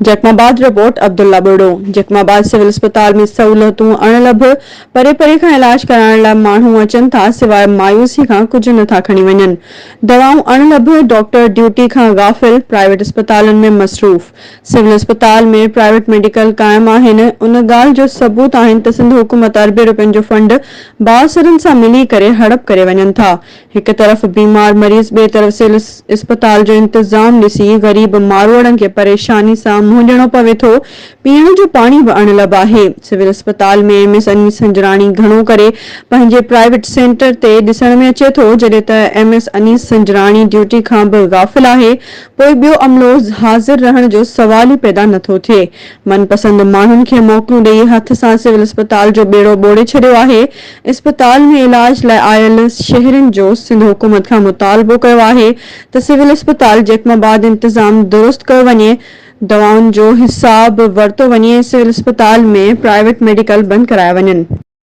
Jacob آباد، report, Abdullah Buriro, Jacob آباد civil اسپتال ۾ سهولتون اڻلڀ، پري پري کان علاج ڪرائڻ لاء ماڻهو اچن ٿا سواء مايوسي کان ڪجهه نه ٿا کڻي وڃن، دوائون اڻلڀ، ڊاڪٽر ڊيوٽي کان غافل، پرائيويٽ اسپتالن ۾ مصروف، سول اسپتال ۾ پرائيويٽ ميڊيڪل قائم آهن، ان ڳالهه جو ثبوت آهن ته سنڌ حڪومت اربين روپين جو فنڊ بااثرن سان ملي ڪري هڙپ ڪري وڃن ٿا، هڪ طرف بيمار مريض ٻئي طرف سول اسپتال جو انتظام ڏسي غريب ماروئڙن کي پريشاني سان منهن ڏيڻو پوي ٿو، پيئڻ جو پاڻي به اڻلڀ آهي. سول اسپتال ۾ ايم ايس انيس سنجراڻي گهڻو ڪري پنهنجي پرائيويٽ سينٽر تي ڏسڻ ۾ اچي ٿو، جڏهن ته M S Anees Sanjrani duty کان به غافل آهي، پوء ٻيو عملو حاضر رهڻ جو سوال ئي پيدا نٿو ٿئي. من پسند ماڻهن کي موڪلون ڏئي هٿ سان سول اسپتال جو ٻيڙو ٻوڙي ڇڏيو آهي. اسپتال ۾ علاج لاء آيل شهرين جو سنڌ حڪومت کان مطالبو ڪيو آهي ته سول اسپتال جيڪب آباد انتظام درست ڪيو وڃي، دوائن جو حساب ورتو وڃي ۽ سول اسپتال ۾ پرائيويٽ ميڊيڪل بند ڪرايا وڃن.